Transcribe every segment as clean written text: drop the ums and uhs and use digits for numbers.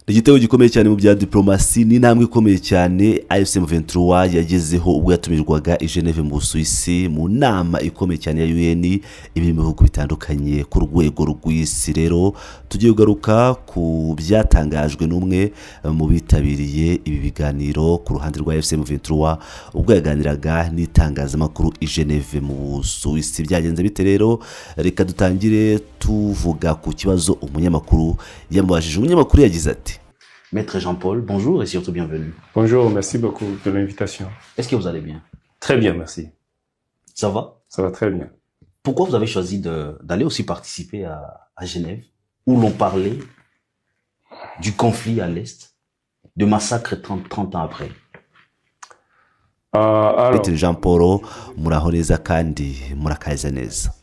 Igitego gikomeye cyane mu bya diplomasi ni intambwe ikomeye cyane AFC M23 yagezeho ubwo yatumirwaga i Geneve mu Busuwisi mu nama ikomeye cyane ya UN iri mu bihugu bitandukanye ku rwego rw'isi. Rero tugiye kugaruka ku byatangajwe n'umwe mu bitabiriye ibi biganiro ku ruhande rwa AFC M23 ubwo yaganiraga n'itangazamakuru i Geneve mu Busuwisi. Byagenze bite rero? Reka dutangire tuvuga ku kibazo umunyamakuru yamubajije. Umunyamakuru yagize ati: Maître Jean-Paul, bonjour et surtout bienvenue. Bonjour, merci beaucoup de l'invitation. Est-ce que vous allez bien? Très bien, merci. Ça va? Ça va très bien. Pourquoi vous avez choisi d'aller aussi participer à Genève, où l'on parlait du conflit à l'Est, de massacres 30 ans après? Alors, Maître Jean Paul, muraho neza kandi murakaza neza.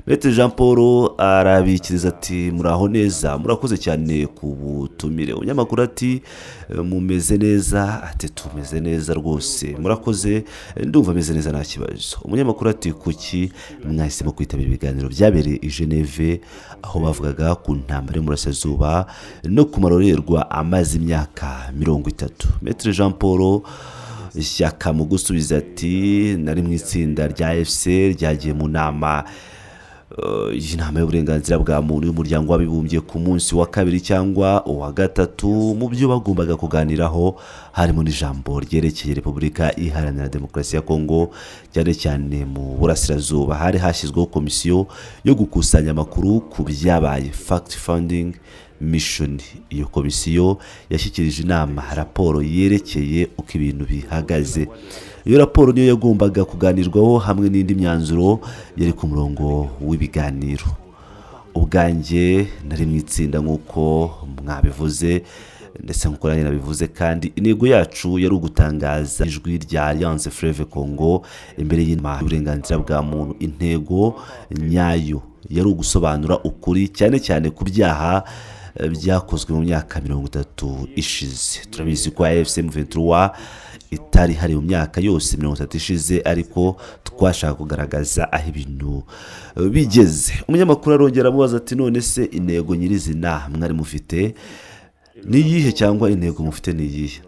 Maître Jean Paul arabikiriza ati: "Muraho neza, murakoze cyane ku butumire." Umunyamakuru ati: "Mumeze neza?" Ati: "Tumeze neza rwose, murakoze, ndumva ameze neza, nta kibazo." Umunyamakuru ati: "Kuki mwahisemo kwitabira ibiganiro byabereye i Geneve aho bavugaga ku ntambara y'Umurasirazuba no ku marorerwa amaze imyaka 30?" Maître Jean Paul Shyaka mu gusubiza ati: "Nari mu itsinda rya AFC ryagiye mu nama y'inama y'uburenganzira bwa muntu y'Umuryango w'Abibumbye ku munsi wa kabiri cyangwa uwa gatatu. Mu byo bagombaga kuganiraho harimo n'ijambo ryerekeye Repubulika Iharanira Demokarasi ya Kongo, cyane cyane mu burasirazuba. Hari hashyizweho komisiyo yo gukusanya amakuru ku byabaye, fact finding mission. Iyo komisiyo yashyikirije inama raporo yerekeye uko ibintu bihagaze. Iyo raporo niyo yagombaga kuganirwaho hamwe n'indi myanzuro yari ku murongo w'ibiganiro. Ubwanjye nari mu itsinda nk'uko mwabivuze, ndetse nk'uko nanjye nabivuze, kandi intego yacu yari ugutangaza ijwi rya Alliance Fleuve Congo imbere y'inama y'uburenganzira bwa muntu. Intego nyayo yari ugusobanura ukuri, cyane cyane ku byaha byakozwe mu myaka 30 ishize. Turabizi ko AFC M23 itari hari mu myaka yose 30 ishize, ariko twashaka kugaragaza aho ibintu bigeze." Umunyamakuru arongera amubaza ati: "None se intego nyirizina mwari mufite ni iyihe, cyangwa intego mufite ni iyihe?"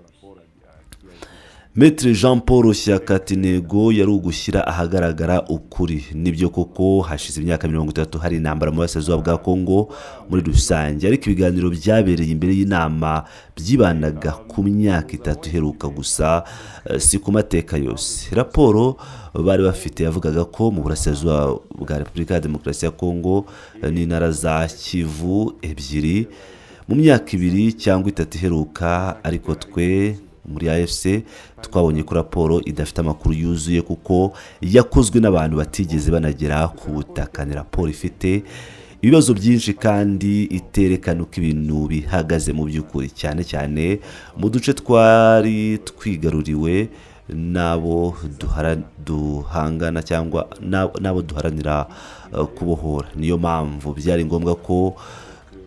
Maître Jean Paul Shyaka ati: "Intego yari ugushyira ahagaragara ukuri. Nibyo koko hashize imyaka 30 hari intambara mu burasirazuba bwa Kongo muri rusange, ariko ibiganiro byabereye imbere y'inama byibandaga ku myaka 3 iheruka gusa, si ku mateka yose. Raporo bari bafite yavugaga ko mu burasirazuba bwa Repubulika ya Demokarasi ya Kongo n'intara za Kivu ebyiri mu myaka 2 cyangwa 3 iheruka, ariko twe muri AFC twabonye ko raporo idafite amakuru yuzuye kuko yakozwe n'abantu batigeze banagera ku butaka. Ni raporo ifite ibibazo byinshi kandi iterekana uko ibintu bihagaze mu by'ukuri, cyane cyane mu duce twari twigaruriwe n'abo duhangana cyangwa n'abo duharanira kubohora. Niyo mpamvu byari ngombwa ko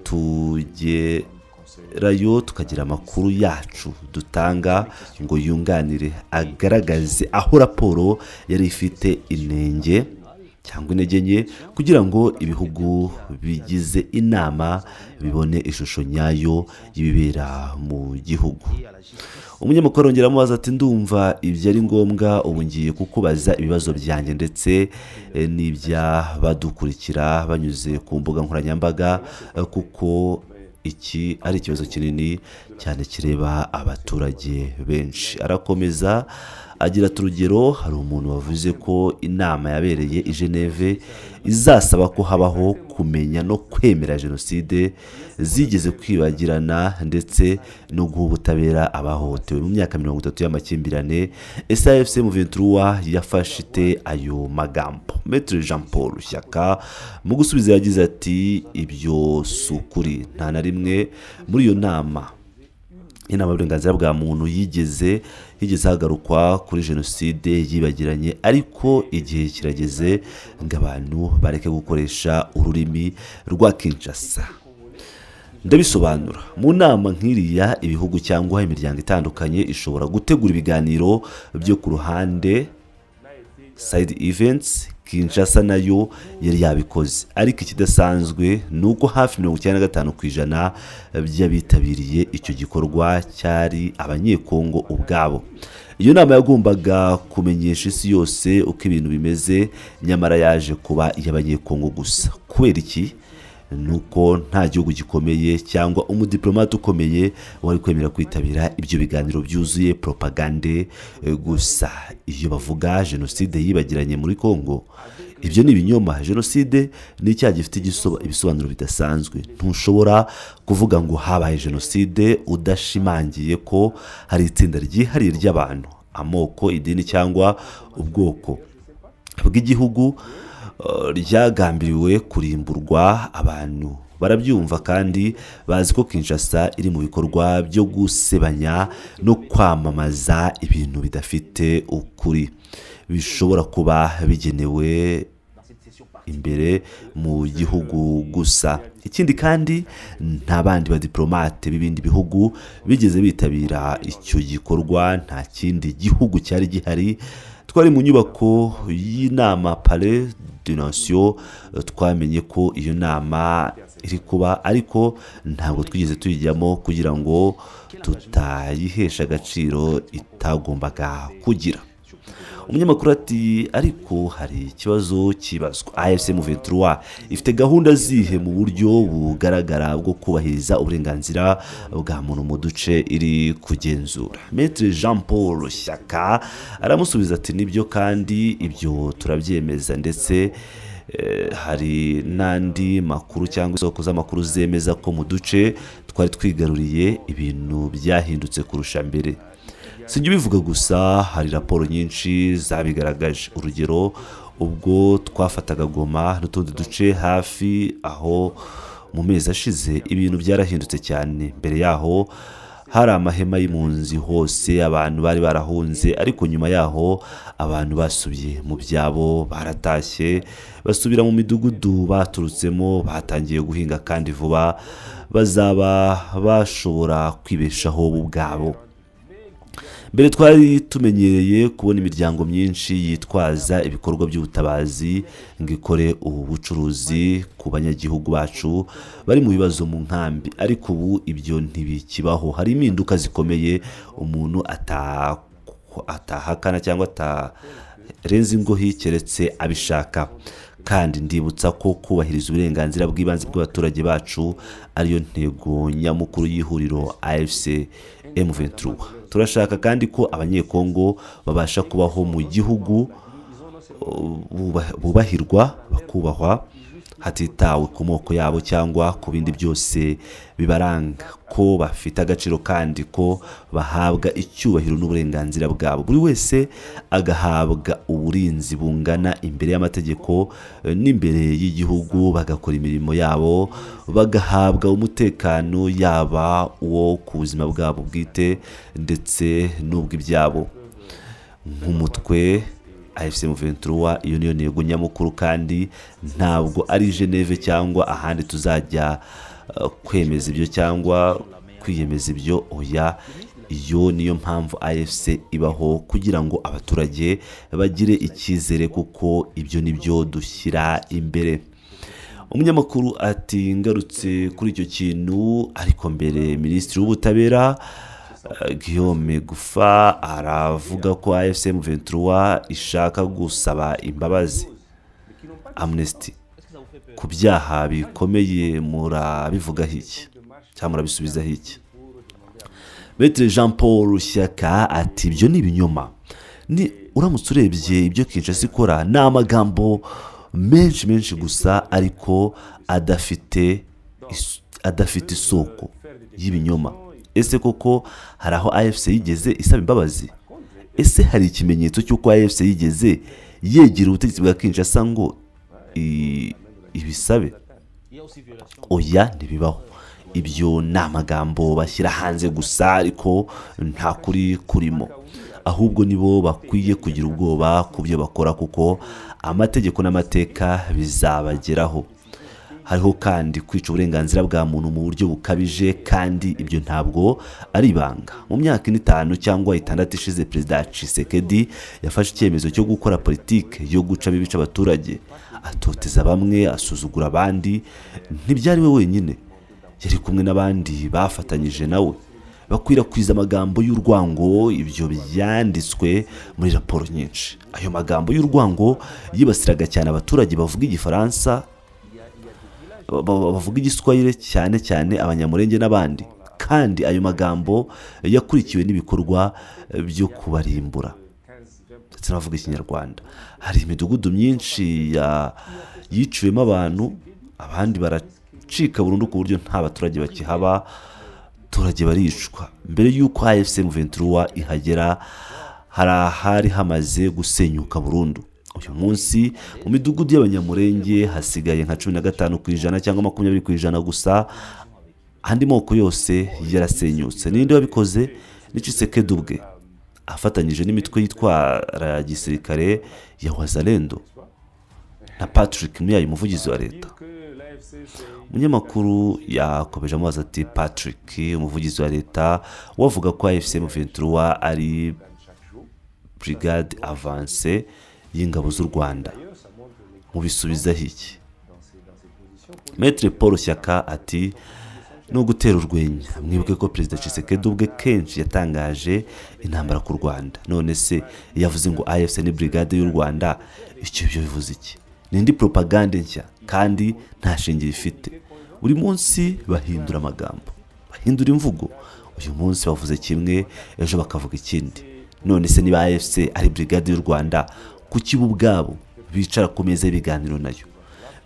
tugerayo tukagira amakuru yacu dutanga ngo yunganire, agaragaze aho raporo yari ifite inenge cyangwa intege nke, kugira ngo ibihugu bigize inama bibone ishusho nyayo y'ibibera mu gihugu." Umunyamakuru arongera amubaza ati: "Ndumva ibyo ari ngombwa. Ubu ngiye kukubaza ibibazo byanjye ndetse n'iby'abadukurikira banyuze ku mbuga nkoranyambaga, kuko iki ari ikibazo kinini cyane kireba abaturage benshi." Arakomeza agira ati: "Urugero, hari umuntu wavuze ko inama yabereye i Geneve izasaba ko habaho kumenya no kwemera jenoside zigeze kwibagirana, ndetse no guha ubutabera abahohotewe mu myaka 30 y'amakimbirane. Ese AFC M23 yafashe ite ayo magambo?" Maître Jean Paul Shyaka mu gusubiza yagize ati: "Ibyo si ukuri. Nta na rimwe muri iyo nama, inama y'uburenganzira bwa muntu, yigeze hagarukwa kuri jenoside yibagiranye. Ariko igihe kirageze ngo abantu bareke gukoresha ururimi rwa Kinshasa. Ndabisobanura. Mu nama nk'iriya, ibihugu cyangwa imiryango itandukanye ishobora gutegura ibiganiro byo ku ruhande." Side events. Kinshasa nayo yari yabikoze, ariko ikidasanzwe ni uko hafi 95% by'abitabiriye icyo gikorwa cyari Abanyekongo ubwabo. Iyo nama yagombaga kumenyesha isi yose uko ibintu bimeze, nyamara yaje kuba iy'Abanyekongo gusa. Kubera iki? Ni uko nta gihugu gikomeye cyangwa umudiplomate ukomeye wari kwemera kwitabira ibyo biganiro byuzuye propagande gusa. Iyo bavuga jenoside yibagiranye muri Congo, ibyo ni ibinyoma. Jenoside ni icyaha gifite ibisobanuro bidasanzwe. Ntushobora kuvuga ngo habaye jenoside udashimangiye ko hari itsinda ryihariye ry'abantu, amoko, idini cyangwa ubwoko bw'igihugu ryagambiriwe kurimburwa. Abantu barabyumva kandi bazi ko Kinshasa iri mu bikorwa byo gusebanya no kwamamaza ibintu bidafite ukuri, bishobora kuba bigenewe imbere mu gihugu gusa. Ikindi kandi, nta bandi badiplomate b'ibindi bihugu bigeze bitabira icyo gikorwa, nta kindi gihugu cyari gihari. Twari mu nyubako y'inama, Palais de Nation. Twamenye ko iyo nama iri kuba, ariko ntabwo twigeze tuyijyamo kugira ngo tutayihesha agaciro itagombaga kugira. Umunyamakuru ati: "Ariko hari ikibazo kibazwa: AFC M23 ifite gahunda zihe mu buryo bugaragara bwo kubahiriza uburenganzira bwa muntu mu duce iri kugenzura?" Maître Jean Paul Shyaka aramusubiza ati: "Nibyo, kandi ibyo turabyemeza, ndetse hari n'andi makuru cyangwa isoko z'amakuru zemeza ko mu duce twari twigaruriye ibintu byahindutse kurusha mbere. Sinjya ubivuga gusa, hari raporo nyinshi zabigaragaje. Urugero, ubwo twafataga Goma n'utundi duce hafi aho mu mezi ashize, ibintu byarahindutse cyane. Mbere yaho hari amahema y'impunzi hose, abantu bari barahunze, ariko nyuma yaho abantu basubiye mu byabo, baratashye, basubira mu midugudu baturutsemo, batangiye guhinga, kandi vuba bazaba bashobora kwibeshaho bo ubwabo. Mbere twari tumenyereye kubona imiryango myinshi yitwaza ibikorwa by'ubutabazi ngo ikore ubu bucuruzi ku banyagihugu bacu bari mu bibazo mu nkambi, ariko ubu ibyo ntibikibaho. Hari impinduka zikomeye umuntu atahakana cyangwa atarenza ingohi keretse abishaka. Kandi ndibutsa ko kubahiriza uburenganzira bw'ibanze bw'abaturage bacu ariyo ntego nyamukuru y'ihuriro AFC M23. Turashaka kandi ko Abanyekongo babasha kubaho mu gihugu bubahirwa, bakubahwa, hatitawe ku moko yabo cyangwa ku bindi byose bibaranga, ko bafite agaciro kandi ko bahabwa icyubahiro n'uburenganzira bwabo, buri wese agahabwa uburinzi bungana imbere y'amategeko n'imbere y'igihugu, bagakora imirimo yabo, bagahabwa umutekano, yaba uwo ku buzima bwabo bwite ndetse n'ubw'ibyabo. Nk'umutwe AFC M23, iyo niyo ntego nyamukuru, kandi ntabwo ari Geneve cyangwa ahandi tuzajya kwemeza ibyo cyangwa kwiyemeza ibyo. Oya, iyo niyo mpamvu AFC ibaho, kugira ngo abaturage bagire icyizere, kuko ibyo nibyo dushyira imbere." Umunyamakuru ati: "Ngarutse kuri icyo kintu, ariko mbere, Minisitiri w'Ubutabera Guillaume Ngefa aravuga ko AFC M23 ishaka gusaba imbabazi, amnesty, ku byaha bikomeye. Murabivugaho iki cyangwa murabisubizaho iki?" Maître Jean Paul Shyaka ati: "Ibyo ni ibinyoma. Ni uramutse urebye ibyo Kinshasa ikora, ni amagambo menshi menshi gusa, ariko adafite isoko y'ibinyoma. Ese koko hari aho AFC yigeze isaba imbabazi? Ese hari ikimenyetso cy'uko AFC yigeze yegera ubutegetsi bwa Kinshasa ngo ibisabe? Oya, ntibibaho. Ibyo ni amagambo bashyira hanze gusa, ariko nta kuri kurimo. Ahubwo nibo bakwiye kugira ubwoba ku byo bakora, kuko amategeko n'amateka bizabageraho. Hari Hariho kandi kwica uburenganzira bwa muntu mu buryo bukabije, kandi ibyo ntabwo ari ibanga. Mu myaka 4, 5 cyangwa 6 ishize, Perezida Tshisekedi yafashe icyemezo cyo gukora politike yo gucamo ibice abaturage, atoteza bamwe, asuzugura abandi. Ntibyari we wenyine, yari kumwe n'abandi bafatanyije nawe, bakwirakwiza amagambo y'urwango. Ibyo byanditswe muri raporo nyinshi. Ayo magambo y'urwango yibasiraga cyane abaturage bavuga Igifaransa, bavuga Igiswahili, cyane cyane Abanyamurenge n'abandi. Kandi ayo magambo yakurikiwe n'ibikorwa byo kubarimbura, ndetse n'abavuga Ikinyarwanda. Hari imidugudu myinshi yiciwemo abantu, abandi baracika burundu ku buryo nta baturage bakihaba, abaturage baricwa. Mbere y'uko AFC M23 ihagera, hari ahari hamaze gusenyuka burundu. Uyu munsi mu midugudu y'Abanyamurenge hasigaye nka 15% cyangwa 20% gusa, andi moko yose yarasenyutse. Ninde wabikoze? Ni Tshisekedi ubwe, afatanyije n'imitwe yitwara gisirikare ya Wazalendo na Patrick Muyaya, umuvugizi wa leta. Umunyamakuru yakomeje amubaza ati: "Patrick, umuvugizi wa leta, wavuga ko AFC M23 ari brigade avancée y'ingabo z'u Rwanda, mubisubizaho iki?" Maître Paul Shyaka ati: "Ni ugutera urwenya. Mwibuke ko Perezida Tshisekedi ubwe kenshi yatangaje intambara ku Rwanda. None se iyo avuze ngo AFC ni brigade y'u Rwanda, icyo byo bivuze iki? Ni indi propagande nshya kandi nta shingiro ifite. Buri munsi bahindura amagambo, bahindura imvugo. Uyu munsi bavuze kimwe, ejo bakavuga ikindi. None se niba AFC ari brigade y'u Rwanda, kuki bo ubwabo bicara ku meza y'ibiganiro nayo?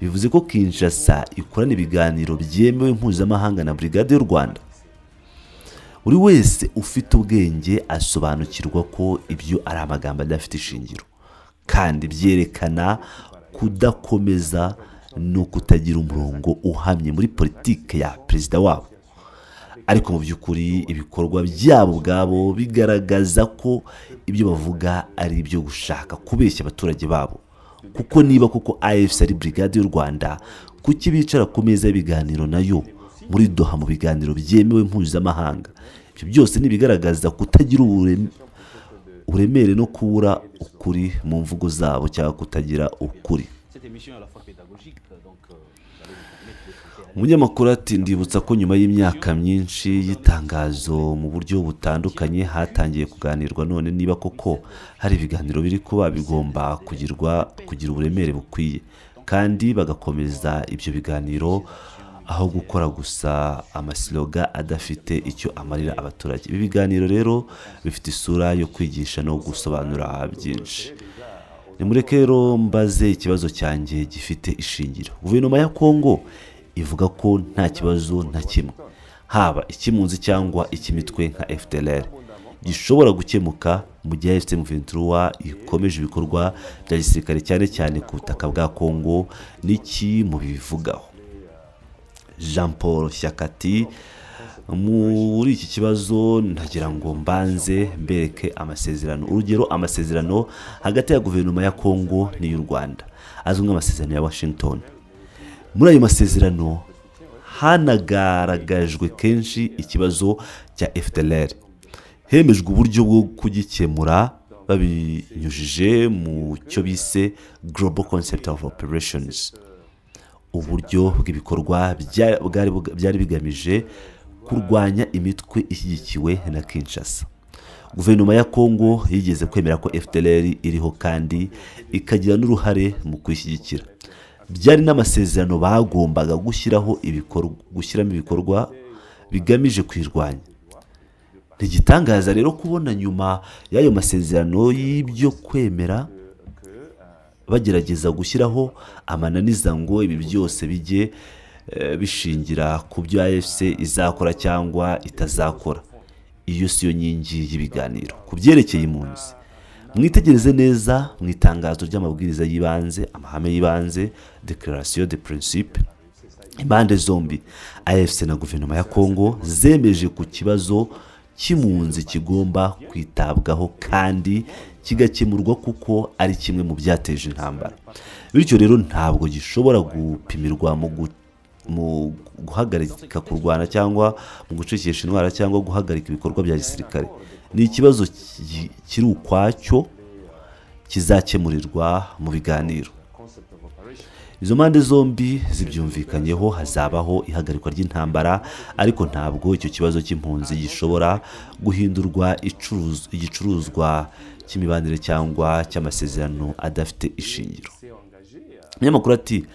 Bivuze ko Kinshasa ikorana ibiganiro byemewe mpuzamahanga na brigade y'u Rwanda. Buri wese ufite ubwenge asobanukirwa ko ibyo ari amagambo adafite ishingiro, kandi byerekana kudakomeza no kutagira umurongo uhamye muri politike ya perezida wabo. Ariko mu by'ukuri ibikorwa byabo ubwabo bigaragaza ko ibyo bavuga ari ibyo gushaka kubeshya abaturage babo, kuko niba koko AFC ari brigade y'u Rwanda, kuki bicara ku meza y'ibiganiro nayo muri Doha, mu biganiro byemewe mpuzamahanga? Ibyo byose ni ibigaragaza kutagira uburemere no kubura ukuri mu mvugo zabo cyangwa kutagira ukuri." Cette émission est à la fois pédagogique, donc vous allez me permettre d'être un peu Umunyamakuru ati: "Ndibutsa ko nyuma y'imyaka myinshi y'itangazo mu buryo butandukanye, hatangiye kuganirwa. None niba koko hari ibiganiro biri kuba, bigomba kugira uburemere bukwiye, kandi bagakomeza ibyo biganiro aho gukora gusa amaslogan adafite icyo amarira abaturage. Ibi biganiro rero bifite isura yo kwigisha no gusobanura byinshi. Nimureke rero mbaze ikibazo cyanjye gifite ishingiro. Guverinoma ya Kongo ivuga ko nta kibazo na kimwe, haba icy'impunzi cyangwa icy'imitwe nka FDLR, gishobora gukemuka mu gihe AFC M23 ikomeje ibikorwa bya gisirikare, cyane cyane ku butaka bwa Kongo. Niki mubivugaho?" Jean Paul Shyaka ati: "Muri iki kibazo ndagira ngo mbanze mbereke amasezerano. Urugero, amasezerano hagati ya guverinoma ya Kongo n'iy'u Rwanda, azwi nk'amasezerano ya Washington. Muri ayo masezerano hanagaragajwe kenshi ikibazo cya FDLR. Hemejwe uburyo bwo kugikemura babinyujije mu cyo bise Global Concept of Operations, uburyo bw'ibikorwa byari bigamije kurwanya imitwe ishyigikiwe na Kinshasa. Guverinoma ya Kongo yigeze kwemera ko FDLR iriho kandi ikagira n'uruhare mu kuyishyigikira. Byari n'amasezerano bagombaga gushyiraho ibikorwa, gushyiramo ibikorwa bigamije kuyirwanya. Ntigitangaza rero kubona nyuma y'ayo masezerano y'ibyo kwemera bagerageza gushyiraho amananiza ngo ibi byose bijye bishingira ku byo AFC izakora cyangwa itazakora. Iyo si yo nkingi y'ibiganiro. Ku byerekeye impunzi, mwitegereze neza mu itangazo ry'amabwiriza y'ibanze, amahame y'ibanze, déclaration de principe, impande zombi, AFC na guverinoma ya Kongo, zemeje ku kibazo cy'impunzi kigomba kwitabwaho kandi kigakemurwa, kuko ari kimwe mu byateje intambara. Bityo rero ntabwo gishobora gupimirwa mu mu guhagarika kurwana cyangwa mu gucikisha intwara cyangwa guhagarika ibikorwa bya gisirikare ni ikibazo kiri ukwacyo kizakemurirwa mu biganiro. Izo mpande zombi zibyumvikanyeho, hazabaho ihagarikwa ry'intambara, ariko ntabwo icyo kibazo cy'impunzi gishobora guhindurwa igicuruzwa cy'imibanire cyangwa cy'amasezerano adafite ishingiro. Umunyamakuru ati: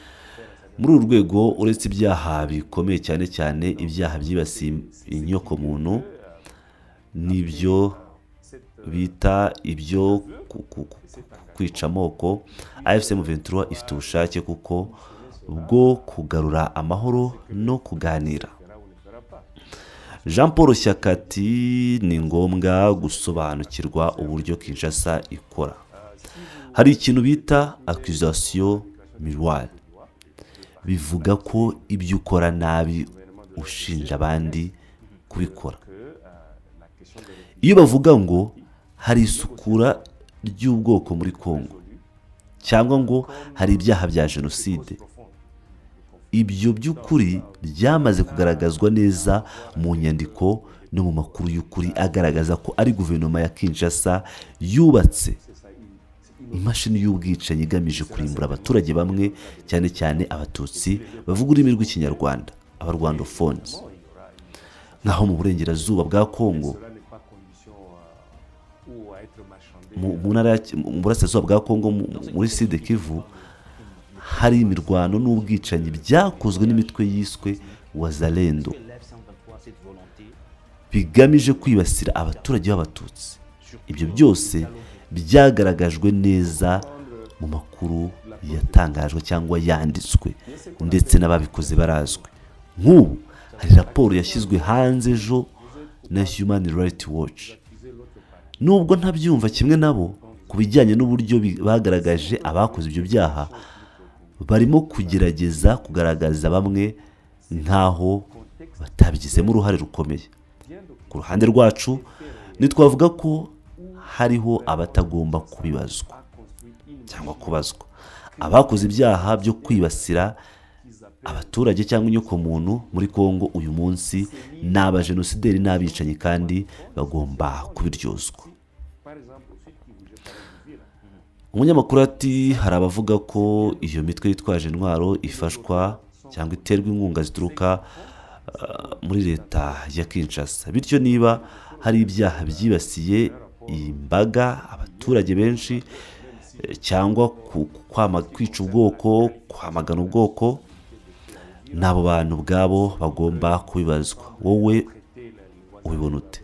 "Muri uru rwego, uretse ibyaha bikomeye, cyane cyane ibyaha byibasiye inyokomuntu n'ibyo bita ibyo kwica amoko, AFC M23 ifite ubushake kuko bwo kugarura amahoro no kuganira?" Jean Paul Shyaka ati: "Ni ngombwa gusobanukirwa uburyo Kinshasa ikora. Hari ikintu bita accusation miroir, bivuga ko ibyo ukora nabi ushinja abandi kubikora. Iyo bavuga ngo hari isukura ry'ubwoko muri Congo cyangwa ngo hari ibyaha bya jenoside, ibyo by'ukuri byamaze kugaragazwa neza mu nyandiko no mu makuru y'ukuri agaragaza ko ari guverinoma ya Kinshasa yubatse imashini y'ubwicanyi igamije kurimbura abaturage bamwe, cyane cyane Abatutsi bavuga ururimi rw'Ikinyarwanda, Abarwandophones, nk'aho mu burengerazuba bwa Congo, mu ntara mu burasirazuba bwa Congo, muri Sud Kivu, hari imirwano n'ubwicanyi byakozwe n'imitwe yiswe Wazalendo bigamije kwibasira abaturage b'Abatutsi. Ibyo byose byagaragajwe neza mu makuru yatangajwe cyangwa yanditswe, ndetse n'ababikoze barazwi. Nk'ubu hari raporo yashyizwe hanze ejo na Human Rights Watch. Nubwo ntabyumva kimwe nabo ku bijyanye n'uburyo bagaragaje abakoze ibyo byaha, barimo kugerageza kugaragaza bamwe nk'aho batabigizemo uruhare rukomeye. Ku ruhande rwacu, ntitwavuga ko hariho abatagomba kubibazwa cyangwa kubazwa. Abakoze ibyaha byo kwibasira abaturage cyangwa inyokomuntu muri Congo uyu munsi ni abajenosideri n'abicanyi, kandi bagomba kubiryozwa." Umunyamakuru ati: "Hari abavuga ko iyo mitwe yitwaje intwaro ifashwa cyangwa iterwa inkunga zituruka muri leta ya Kinshasa. Bityo niba hari ibyaha byibasiye imbaga, abaturage benshi, cyangwa kwica ubwoko, kwamagana ubwoko, n'abo bantu ubwabo bagomba kubibazwa. Wowe ubibona ute?"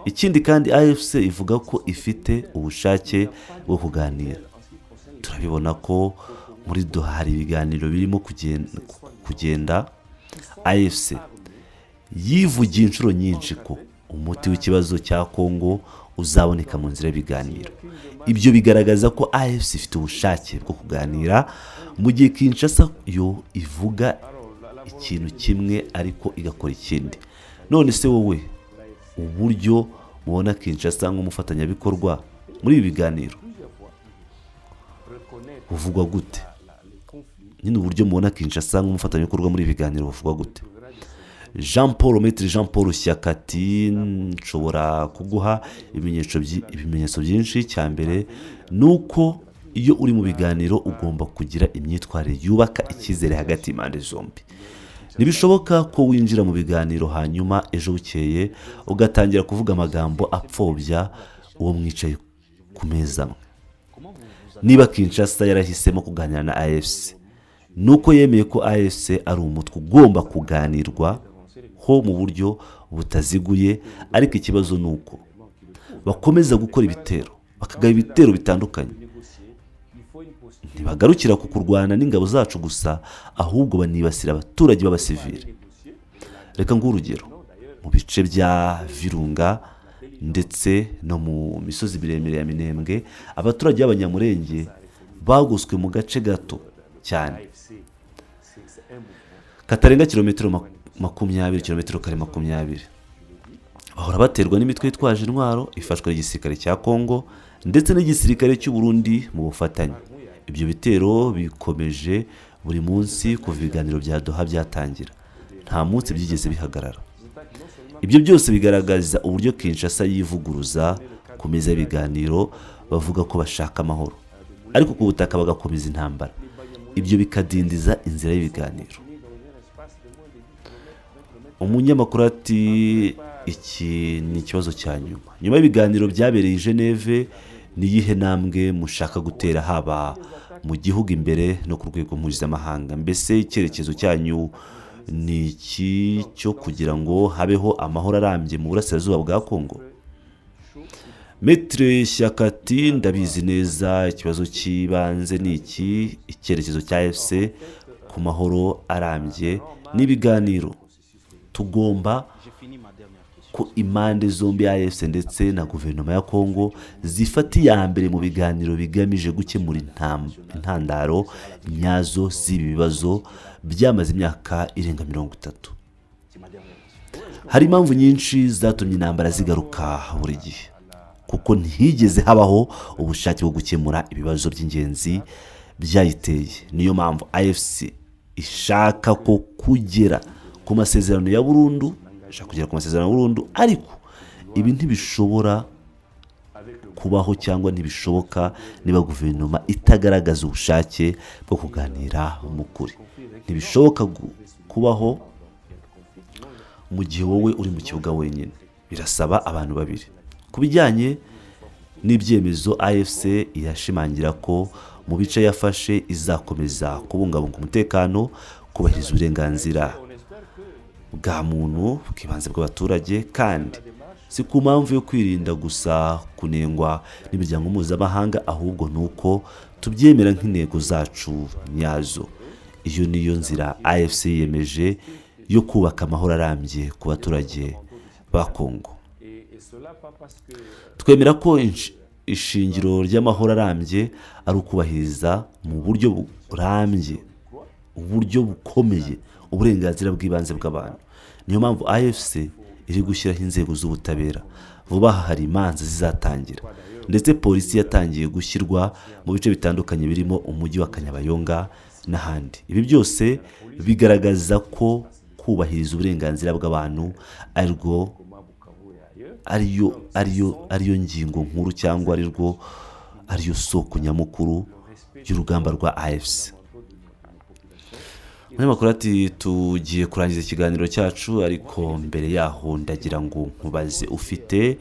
Ikindi kandi, AFC ivuga ko ifite ubushake bwo kuganira. Turabibona ko muri Doha hari ibiganiro birimo kugenda. AFC yivugiye inshuro nyinshi ko umuti w'ikibazo cya Congo uzaboneka mu nzira y'ibiganiro. Ibyo bigaragaza ko AFC ifite ubushake bwo kuganira, mu gihe Kinshasa yo ivuga ikintu kimwe ariko igakora ikindi. None se wowe, uburyo mubona Kinshasa nk'umufatanyabikorwa muri ibi biganiro buvugwa gute?" Nyine uburyo mubona Kinshasa nk'umufatanyabikorwa muri ibi biganiro buvugwa gute? Jean Paul, Maître Jean Paul Shyaka ati: "Nshobora kuguha ibimenyetso byinshi. Cya mbere ni uko iyo uri mu biganiro ugomba kugira imyitwarire yubaka icyizere hagati y'impande zombi. Ntibishoboka ko winjira mu biganiro hanyuma ejo bukeye ugatangira kuvuga amagambo apfobya uwo mwicaye ku meza amwe. Niba Kinshasa yarahisemo kuganira na AFC, ni uko yemeye ko AFC ari umutwe ugomba kuganirwa ho mu buryo butaziguye. Ariko ikibazo ni uko bakomeza gukora ibitero, bakagaba ibitero bitandukanye. Ntibagarukira ku kurwana n'ingabo zacu gusa, ahubwo banibasira abaturage b'abasivili. Reka nguhe urugero: mu bice bya Virunga ndetse no mu misozi miremire ya Minembwe, abaturage b'Abanyamurenge bagoswe mu gace gato cyane katarenga kilometero 20, kilometero kare 20. Bahora baterwa n'imitwe yitwaje intwaro ifashwa n'igisirikare cya Congo ndetse n'igisirikare cy'u Burundi mu bufatanye. Ibyo bitero bikomeje Buri munsi kuva ibiganiro bya Doha byatangira, nta munsi byigeze bihagarara. Ibyo byose bigaragaza uburyo Kinshasa yivuguruza. Ku meza y'ibiganiro bavuga ko bashaka amahoro, ariko ku butaka bagakomeza intambara, ibyo bikadindiza inzira y'ibiganiro. Umunyamakuru ati: "Iki ni ikibazo cya nyuma. Nyuma y'ibiganiro byabereye i Geneve, ni iyihe ntambwe mushaka gutera, haba mu gihugu imbere no ku rwego mpuzamahanga? Mbese icyerekezo cyanyu ni iki cyo kugira ngo habeho amahoro arambye mu burasirazuba bwa Kongo?" Maître Shyaka ati: "Ndabizi neza, ikibazo cy'ibanze ni iki: icyerekezo cya AFC ku mahoro arambye n'ibiganiro. Tugomba ko impande zombi, AFC ndetse na guverinoma ya Kongo, zifata iya mbere mu biganiro bigamije gukemura intandaro nyazo z'ibi bibazo byamaze imyaka irenga 30. Hari impamvu nyinshi zatumye intambara zigaruka buri gihe, kuko ntihigeze habaho ubushake bwo gukemura ibibazo by'ingenzi byayiteye. Niyo mpamvu AFC ishaka ko kugera ku masezerano ya burundu, ishaka kugera ku masezerano ya burundu. Ariko ibi ntibishobora kubaho cyangwa ntibishoboka niba guverinoma itagaragaza ubushake bwo kuganira mu kuri. Ntibishoboka kubaho mu gihe wowe uri mu kibuga wenyine, birasaba abantu babiri. Ku bijyanye n'ibyemezo, AFC irashimangira ko mu bice yafashe izakomeza kubungabunga umutekano, kubahiriza uburenganzira bwa muntu bw'ibanze bw'abaturage, kandi si ku mpamvu yo kwirinda gusa kunengwa n'imiryango mpuzamahanga, ahubwo ni uko tubyemera nk'intego zacu nyazo. Iyo niyo nzira AFC yiyemeje yo kubaka amahoro arambye ku baturage ba Kongo. Twemera ko ishingiro ry'amahoro arambye ari ukubahiriza mu buryo burambye, uburyo bukomeye, uburenganzira bw'ibanze bw'abantu. Niyo mpamvu AFC iri gushyiraho inzego z'ubutabera. Vuba aha hari imanza zizatangira, ndetse polisi yatangiye gushyirwa mu bice bitandukanye birimo umujyi wa Kanyabayonga n'ahandi. Ibi byose bigaragaza ko kubahiriza uburenganzira bw'abantu arirwo ariyo ngingo nkuru, cyangwa arirwo ariyo soko nyamukuru y'urugamba rwa AFC." Umunyamakuru ati: "Tugiye kurangiza ikiganiro cyacu, ariko mbere yaho ndagira ngo nkubaze: ufite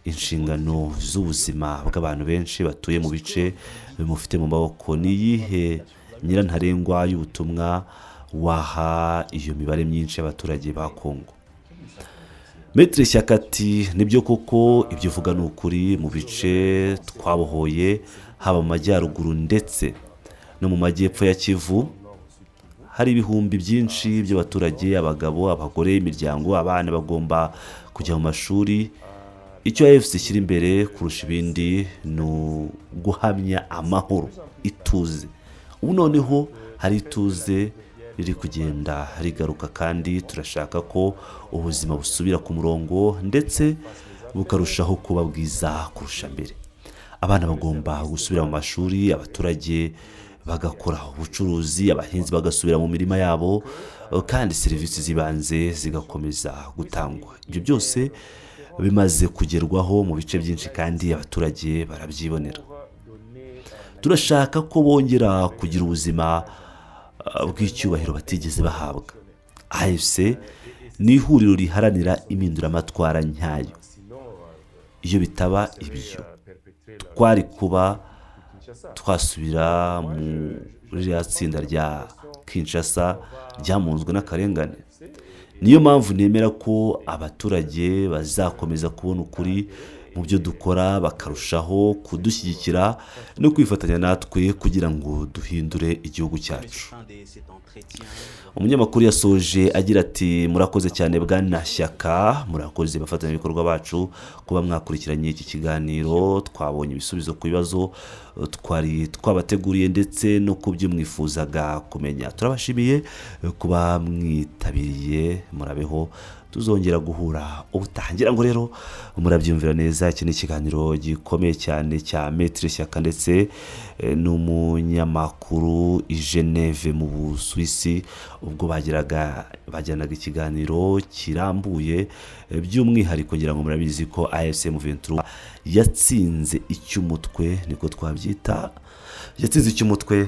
inshingano z'ubuzima bw'abantu benshi batuye mu bice mufite mu maboko. Ni iyihe nyirantarengwa y'ubutumwa waha iyo mibare myinshi y'abaturage ba Kongo?" Maître Shyaka ati: "Nibyo koko, ibyo uvuga ni ukuri. Mu bice twabohoye, haba mu majyaruguru ndetse no mu majyepfo ya Kivu, hari ibihumbi byinshi by'abaturage, abagabo, abagore, imiryango, abana bagomba kujya mu mashuri. Icyo AFC ishyira imbere kurusha ibindi ni uguhamya amahoro, ituze. Ubu noneho hari ituze riri kugenda rigaruka, kandi turashaka ko ubuzima busubira ku murongo ndetse bukarushaho kuba bwiza kurusha mbere. Abana bagomba gusubira mu mashuri, abaturage bagakora ubucuruzi, abahinzi bagasubira mu mirima yabo, kandi serivisi z'ibanze zigakomeza gutangwa. Ibyo byose bimaze kugerwaho mu bice byinshi, kandi abaturage barabyibonera. Turashaka ko bongera kugira ubuzima bw'icyubahiro batigeze bahabwa. AFC ni ihuriro riharanira impinduramatwara nyayo. Iyo bitaba ibyo, twari kuba twasubira muri ririya tsinda rya Kinshasa ryamunzwe n'akarengane. Niyo mpamvu nemera ko abaturage bazakomeza kubona ukuri mu byo dukora, bakarushaho kudushyigikira no kwifatanya natwe kugira ngo duhindure igihugu cyacu." Umunyamakuru yasoje agira ati: "Murakoze cyane, Bwana Shyaka, murakoze bafatanyabikorwa bacu kuba mwakurikiranye iki kiganiro. Twabonye ibisubizo ku bibazo twari twabateguriye ndetse no ku byo mwifuzaga kumenya. Turabashimiye kuba mwitabiriye. Murabeho, tuzongera. Tuzongera guhura ubutaha. Ngira ngo rero murabyumvira neza, iki ni ikiganiro gikomeye cyane cya Maître Shyaka ndetse n'umunyamakuru i Geneve mu Busuwisi, ubwo bagiranaga ikiganiro kirambuye. By'umwihariko ngira ngo murabizi ko AFC M23 yatsinze icy'umutwe, niko twabyita, yatsinze icy'umutwe.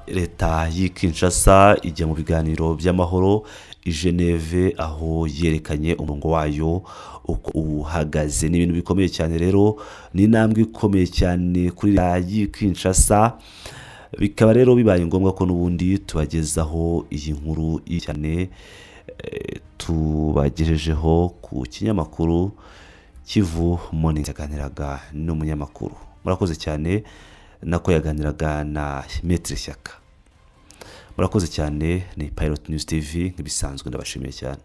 Leta y'i Kinshasa ijya mu biganiro by'amahoro i Geneve, aho yerekanye umurongo wayo uko uhagaze. Ni ibintu bikomeye cyane rero, ni intambwe ikomeye cyane kuri leta y'i Kinshasa. Bikaba rero bibaye ngombwa ko n'ubundi tubagezaho iyi nkuru cyane, tubagejejeho ku kinyamakuru Kivu Morning. Yaganiraga n'umunyamakuru, murakoze cyane, nako yaganiraga na Maître Shyaka. Murakoze cyane, ni Pilot News TV nk'ibisanzwe, ndabashimiye cyane.